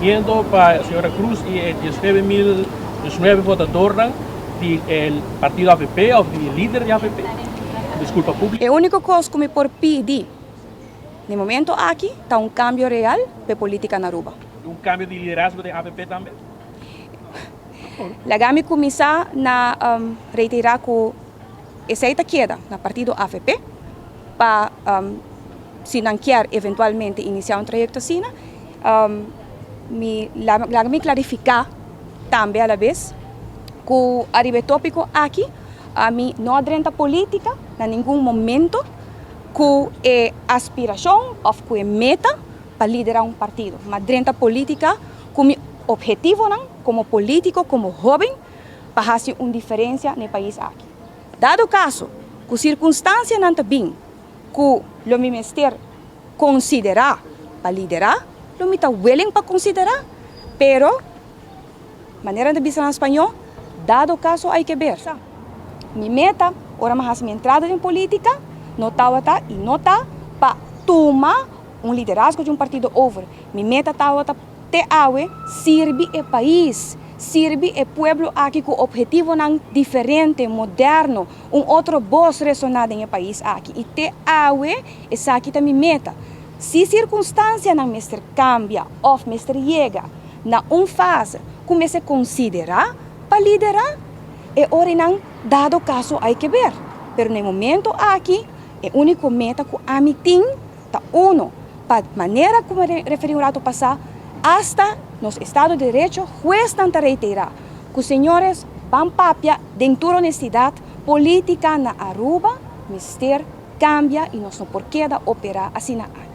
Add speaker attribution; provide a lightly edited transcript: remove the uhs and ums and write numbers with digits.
Speaker 1: Yendo pa señora Cruz y e 19.019 votadornan di e partido avp of di e lider di avp. Disculpa publico.
Speaker 2: E unico cos cu mi por pidi na e momento aki ta un cambio real pa e politica na Aruba.
Speaker 1: Un cambio di liderazgo den avp tambe?
Speaker 2: Laga mi cuminsa na reitera cu esey ta keda na partido avp pa si nan kier eventualmente inicia un trayecto asina. Mi laga mi clarifica tambe alabes cu ariba e topico aki ami no a drenta politica na ningun momento cu e aspiracion of cu e meta pa lidera un partido. Mi a drenta politica cu mi obhetivonan como politico, como hoben pa haci un diferencia na e pais aki. Dado caso cu circunstancianan ta bin cu lo mi mester considera pa lidera, lo mi ta willing pa considera, pero manera nan ta bisa na spañó, dado caso hay que ver. Mi meta ora mi a haci mi entrada den politica no tabata y no ta pa tuma un liderazgo di un partido over. Mi meta tabata te awe sirbi e pais, sirbi e pueblo aki cu obhetivonan diferente, moderno, un otro bos resona den e pais aki y te awe Esaki ta mi meta. Si sirkunstansianan mester kambia òf mester yega na un fase ku mester konsiderá pa liderá, e ora einan dado kaso hay ke ber. Pero na e momento aki e úniko meta ku ami tin ta uno, pa manera ku mi referí un rato pasá, asta nos estado di derecho huesnan ta reiterá ku señores ban papia den tur honestidat, polítika na Aruba mester. Cambia y nos no por keda opera asina aki.